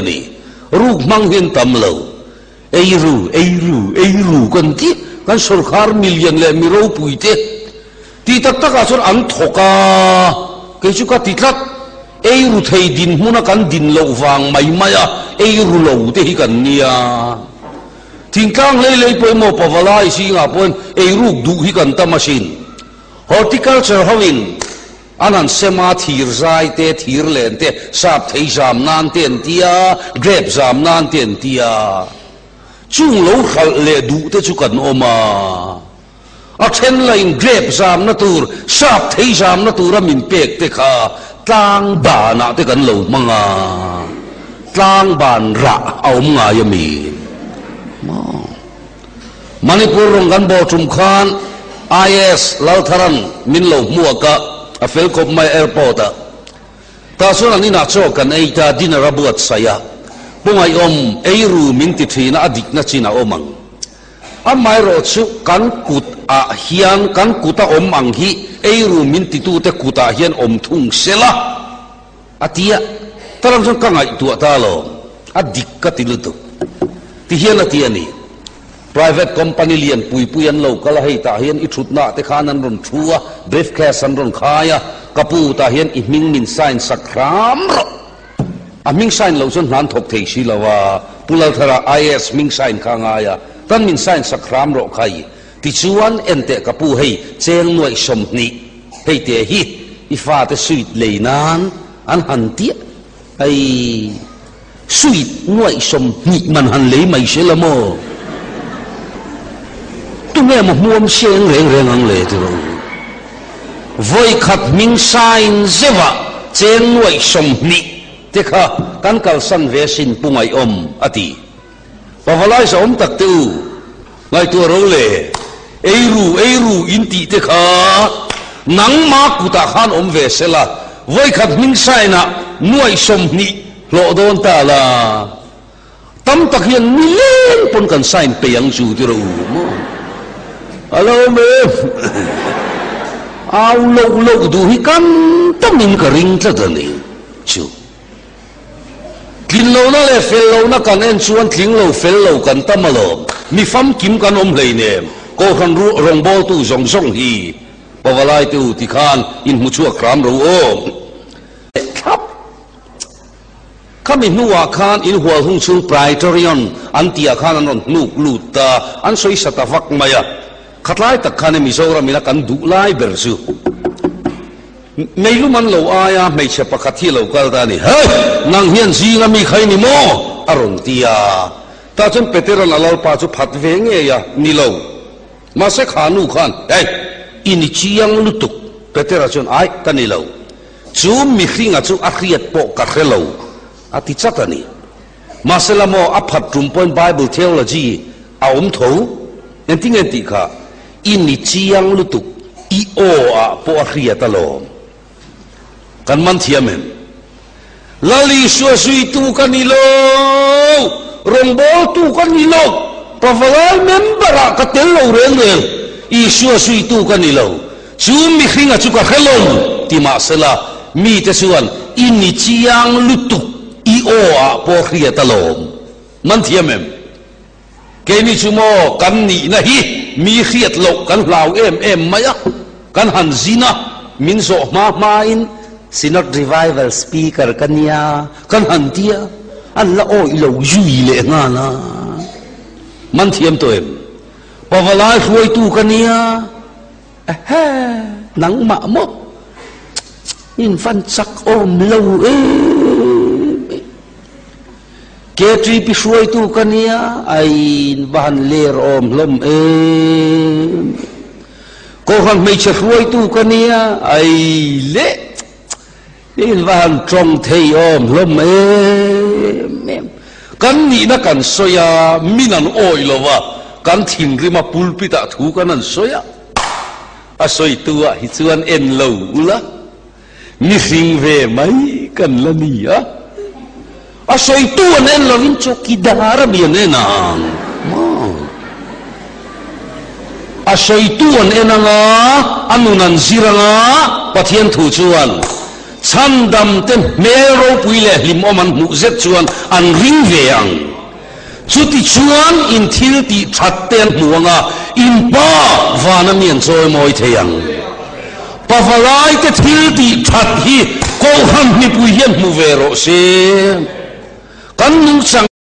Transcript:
Ni. Ruk hmang hi an tam lo. Ei ru, ei ru, ei ru kan ti. Kan sawrkhar milian leh mi ropui te ti tak takah chuan an thawk a, kei chu ka ti tlat. Ei ru thei dinhmuna kan din loh vang mai mai a, ei ru lo te hi kan nia. Thingtlang hlei lei pawimawh pavalai zingah pawhin ei ruk duh hi kan tam asin. Horticulture hoin An han sem a, thir zai te, thir len te, sap thei zam nan te an ti a, grape zam nan te an ti a. Chung lo hralh leh duh te chu kan awm a. A then lain grape zamna tur, sap thei zamna tura min pek te kha tlang banah te kan lo hmang a. Tlang ban rah a awm ngai a mi? Maw? Manipur rawng kan bawh tum khan IAS Laltharan min lo hmuak a, a fel khawp mai airport ah. Tah chuan an inah chaw kan ei ta, dinner a buatsaih a, Pungaihawm ei ru min ti thin a, a dikna chin a awm ang. Amaherawh chu kan kut ah hian kan kut a awm ang hi ei ru min titute kut ah hian awm thung sela a ti a, talang chuan ka ngaihtuah ta lo, a dik ka ti lutuk. Ti hian a ti a ni. Private company lian pui pui an lo kal a, hei tah hian i thutna ah te khan an rawn thu a, briefcase an rawn khai a, ka pu tah hian i hming min sign sak hram rawh. A hming sign loh chuan hna an thawk thei si lo a, Pu Lalthara IAS hming sign kha a ngai a, tan min sign sak hram rawh khai. Tichuan, enteh ka pu hei cheng nuaih 20, hei te hi i fate suit lei nan an han tiah hei suit nuaih 20 man han lei mai se la maw? Tunge maw hmuam seng reng reng ang le ti rawh u. Vawikhat hming sign zeuhah cheng nuaih 20 te kha kan kalsan ve sin pu ngaihawm a ti. Pavalai zahawm tak te u, ngaihtuah ro le, ei ru, ei ru in tih te kha nangma kutah khan awm ve se la, vawikhat hming sign-ah nuaih 20 hlawh dawn ta la, tam tak hian nileng pawn kan sign pei ang chu ti rawh u maw? A lo awm em? Au loh loh duh hi kan tamin ka ring tlat a ni chu. Tlin lohna leh fel lohna kan en chuan tling lo fel lo kan tam alawm. Mi famkim kan awm hleinem. Kohhran rawngbawltu zawng zawng hi Pavalai te u ti khan inhmu chhuak hram ro aw. Leh thlap. Khami hnuah khan inhual hung chhung Praetorian an tihah khan an rawn hnuk lut ta, an sawi sa ta vak mai a. Khatlai tak khan e Mizoram ina kan duh lai ber chu. Meilum an lo aia hmeichhe pakhat hi lo kal ta a ni. Hei! Nang hian zinga mi kha i ni maw? a rawn ti a. Tah chuan Petera'n a lalpa chu phat ve ngei a, Ni lo. Mahse kha nu khan, Hei! I ni chiang lutuk. Petera chuan, Ai, ka ni lo. Chu mihringa chu a hriat pawh ka hre lo, a ti chat a ni. Mahse la maw, a phat tum pawhin Bible theology a awm tho. Engtin nge tih kha? I ni chiang lutuk, i aw ah pawh a hriat alawm. Kan man thiam em? Lal Isua zuitu ka ni lo, rawngbawltu ka ni lo, pavalai member ah ka tel lo reng reng, Isua zuitu ka ni lo, chu mihringa chu ka hre lo ti mahsela mite chuan i ni chiang lutuk, i aw ah pawh a hriat alawm. Man thiam em? Keini chu maw kan nihna hi mi hriat loh kan hlau em em mai a, kan han zin a, min zawh hma hmain Synod Revival Speaker ka nia kan han ti a, an la awih lo zui leh nghal a. Man thiam tawh em? Pavalai hruaitu ka nia, ehe, nangmah maw? In van chak awm lo em em. KTP hruaitu ka nia, aiin va han ler awm hlawm em. Kohhran hmeichhe hruaitu ka nia, ai le in va han tawng thei awm hlawm em em. Kan nihna kan sawi a, min an awih lo va, kan thinrim a pulpit ah thu kan han sawi a, a sawitu ah hi chuan en lo ula. Mihring ve mai kan la ni a, a sawitu an en lovin chawkidar a mi an en ang maw? A sawitu an en anga, a nun an zir anga, Pathian thu chuan. Chhandam te hmel ropui leh hlimawm an hmuh zet chuan an ring ve ang. Chuti chuan in thil tih that te an hmu ang a, in Pa vana mi an chawimawi thei ang. Pavalai te thil tih that hi Kohhran mipui hian hmu ve rawh se. Kan nungchang.